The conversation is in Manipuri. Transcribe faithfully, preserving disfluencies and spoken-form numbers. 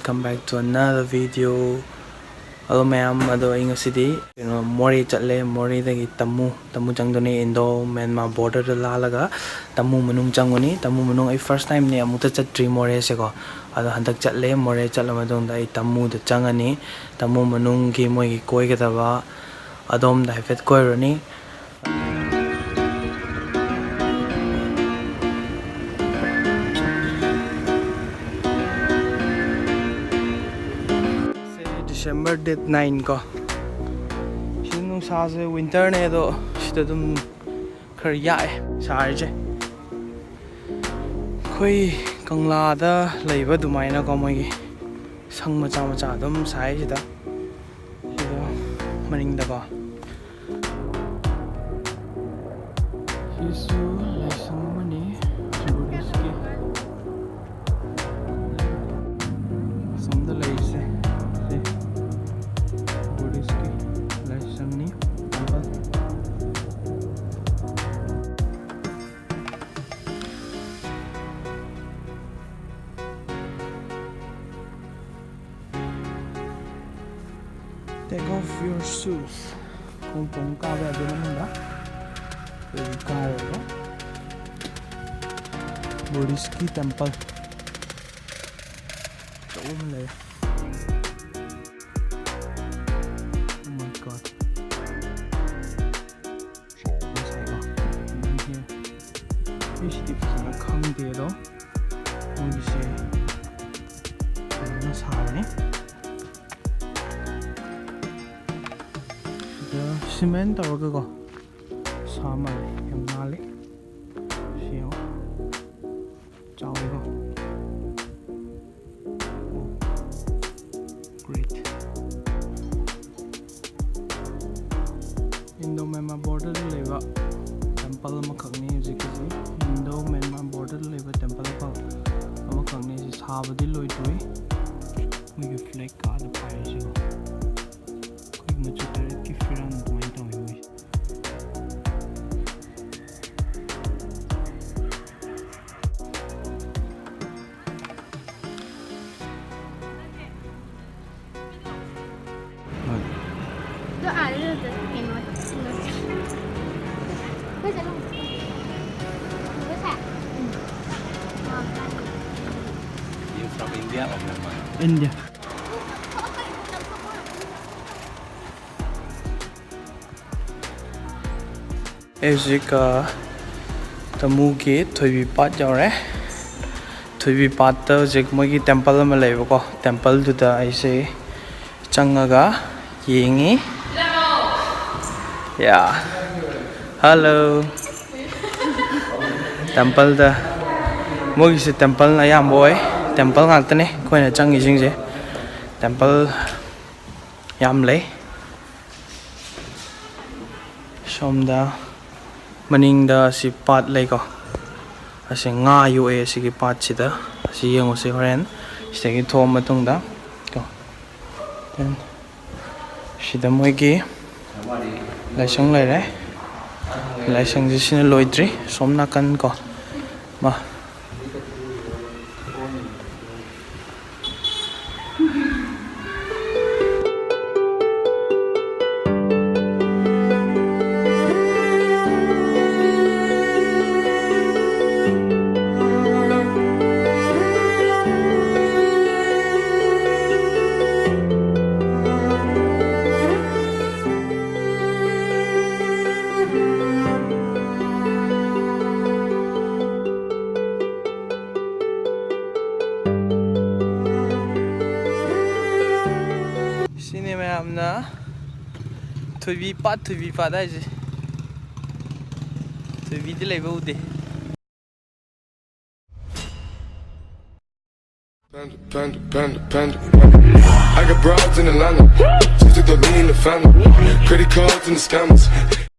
Come back to another video. Hello ꯃꯌꯥꯝ, ꯑꯗꯣ ꯑꯩ ꯉꯁꯤꯗꯤ ꯀꯩꯅꯣ ꯃꯣꯔꯦ ꯆꯠꯂꯦ꯫ ꯃꯣꯔꯦꯗꯒꯤ ꯇꯃꯨ, ꯇꯃꯨ ꯆꯪꯗꯣꯏꯅꯦ꯫ ꯏꯟꯗꯣ ꯃ꯭ꯌꯥꯟꯃꯥꯔ ꯕꯣꯔꯗꯔꯗ ꯂꯥꯜꯂꯒ ꯇꯃꯨ ꯃꯅꯨꯡ ꯆꯪꯉꯨꯅꯤ꯫ ꯇꯃꯨ ꯃꯅꯨꯡ ꯑꯩ first timeꯅꯦ, ꯑꯃꯨꯛꯇ ꯆꯠꯇ꯭ꯔꯤ ꯃꯣꯔꯦꯁꯦꯀꯣ꯫ ꯑꯗꯣ ꯍꯟꯗꯛ ꯆꯠꯂꯦ꯫ ꯃꯣꯔꯦ ꯆꯠꯂ ꯃꯇꯨꯡꯗ ꯑꯩ ꯇꯃꯨꯗ ꯆꯪꯉꯅꯤ꯫ ꯇꯃꯨ ꯃꯅꯨꯡꯒꯤ ꯃꯣꯏꯒꯤ ꯀꯣꯏꯒꯗꯕ ꯑꯗꯣꯝꯗ ꯍꯥꯏꯐꯦꯠ ꯀꯣꯏꯔꯨꯔꯅꯤ꯫ ꯁꯦ December date nine ꯀꯣ꯫ ꯁꯤ ꯅꯨꯡꯁꯥꯁꯦ winterꯅꯦ, ꯑꯗꯣ ꯁꯤꯗ ꯑꯗꯨꯝ ꯈꯔ ꯌꯥꯛꯑꯦ ꯁꯥꯔꯤꯁꯦ꯫ ꯑꯩꯈꯣꯏ ꯀꯪꯂꯥꯗ ꯂꯩꯕ ꯑꯗꯨꯃꯥꯏꯅꯀꯣ, ꯃꯣꯏꯒꯤ ꯁꯪ ꯃꯆꯥ ꯃꯆꯥ ꯑꯗꯨꯝ ꯁꯥꯏ ꯁꯤꯗ꯫ ꯁꯤꯗ ꯃꯅꯤꯡꯗꯀꯣ꯫ ꯁꯤꯁꯨ ꯂꯥꯏꯁꯪ ꯑꯃꯅꯤ, Buddhistꯀꯤ꯫ ꯑꯁꯣꯝꯗ ꯂꯩꯔꯤꯁꯦ ꯁꯤ Buddhistꯀꯤ ꯂꯥꯏꯁꯪꯅꯤ, temple꯫ Take off your shoes. ꯈꯣꯡ ꯇꯣꯡ ꯀꯥꯕ ꯌꯥꯗꯦ ꯃꯅꯨꯡꯗ꯫ ꯑꯩꯈꯣꯏ ꯀꯥꯔꯦꯀꯣ꯫ Buddhistꯀꯤ temple ꯑꯆꯧꯕ ꯑꯃ ꯂꯩ꯫ Oh my God. ꯉꯁꯥꯏꯀꯣ, ꯌꯦꯡꯁꯦ꯫ ꯑꯩ ꯁꯤꯗꯤ ꯐꯖꯅ ꯈꯪꯗꯦ, ꯑꯗꯣ ꯃꯣꯏꯒꯤꯁꯦ ꯐꯖꯅ ꯁꯥꯕꯅꯤ꯫ ꯁꯤꯗ cement ꯇꯧꯔꯒꯀꯣ ꯁꯥ ꯃꯥꯜꯂꯦ, ꯌꯥꯝ ꯅꯥꯜꯂꯤ꯫ ꯁꯤ ꯌꯦꯡꯉꯣ꯫ ꯆꯥꯎꯋꯦꯀꯣ꯫ Oh, great. ꯏꯟꯗꯣ ꯃ꯭ꯌꯥꯟꯃꯥꯔ ꯕꯣꯔꯗꯔꯗ ꯂꯩꯕ temple ꯑꯃꯈꯛꯅꯤ ꯍꯧꯖꯤꯛꯀꯤꯁꯤ꯫ ꯏꯟꯗꯣ ꯃ꯭ꯌꯥꯟꯃꯥꯔ ꯕꯣꯔꯗꯔꯗ ꯂꯩꯕ temple ꯑꯃꯈꯛ-, ꯑꯃꯈꯛꯅꯤ꯫ ꯁꯤ ꯁꯥꯕꯗꯤ ꯂꯣꯏꯗ꯭ꯔꯤ꯫ ꯃꯣꯏꯒꯤ flag ꯀꯥꯗ ꯄꯥꯏꯔꯤꯁꯤꯀꯣ꯫ ꯑꯩꯈꯣꯏꯒꯤ ꯃꯆꯨ ꯇꯔꯦꯠꯀꯤ ꯐꯤꯔꯥꯟ ꯑꯗꯨꯃꯥꯏꯅ ꯇꯧꯋꯤ ꯃꯣꯏꯁꯦ꯫ You from India or Myanmar? India. ꯑꯩ ꯍꯧꯖꯤꯛ, ꯑ, ꯇꯥꯃꯨꯒꯤ ꯊꯣꯏꯕꯤ ꯄꯥꯠ ꯌꯧꯔꯦ꯫ ꯊꯣꯏꯕꯤ ꯄꯥꯠꯇ ꯍꯧꯖꯤꯛ ꯃꯣꯏꯒꯤ ꯇꯦꯝꯄꯜ ꯑꯃ ꯂꯩꯕꯀꯣ, ꯇꯦꯝꯄꯜꯗꯨꯗ ꯑꯩꯁꯦ ꯆꯪꯉꯒ ꯌꯦꯡꯉꯤ꯫ ꯌꯥ꯫ ꯍꯜꯂꯣ꯫ ꯇꯦꯝꯄꯜꯗ, ꯃꯣꯏꯒꯤꯁꯦ ꯇꯦꯝꯄꯜꯅ ꯑꯌꯥꯝꯕ ꯑꯣꯏ꯫ ꯇꯦꯝꯄꯜ ꯉꯥꯛꯇꯅꯦ ꯑꯩꯈꯣꯏꯅ ꯆꯪꯉꯤꯁꯤꯡꯁꯦ꯫ ꯇꯦꯝꯄꯜ ꯌꯥꯝ ꯂꯩ꯫ ꯁꯣꯝꯗ ꯃꯅꯤꯡꯗ ꯑꯁꯤ ꯄꯥꯠ ꯂꯩꯀꯣ꯫ ꯑꯁꯤ ꯉꯥ ꯌꯣꯛꯑꯦ ꯑꯁꯤꯒꯤ ꯄꯥꯠꯁꯤꯗ꯫ ꯑꯁꯤ ꯌꯦꯡꯉꯨꯁꯤ ꯍꯣꯔꯦꯟ꯫ ꯁꯤꯗꯒꯤ ꯊꯣꯛꯑ ꯃꯇꯨꯡꯗ ꯀꯣ꯫ Then ꯁꯤꯗ ꯃꯣꯏꯒꯤ ꯂꯥꯏꯁꯪ ꯂꯩꯔꯦ꯫ ꯂꯥꯏꯁꯪꯁꯦ ꯁꯤꯅ ꯂꯣꯏꯗ꯭ꯔꯤ꯫ ꯁꯣꯝ ꯅꯥꯀꯟ ꯀꯣ꯫ ꯃꯥ꯫ ꯁꯤꯅꯦ ꯃꯌꯥꯝꯅ ꯊꯣꯏꯕꯤ ꯄꯥꯠ, ꯊꯣꯏꯕꯤ ꯄꯥꯠ ꯍꯥꯏꯁꯦ꯫ ꯊꯣꯏꯕꯤꯗꯤ ꯂꯩꯕ ꯎꯗꯦ꯫ Panda, panda, panda, panda. I got broads in Atlanta. Just took the lean in the family. Credit cards and the scammers.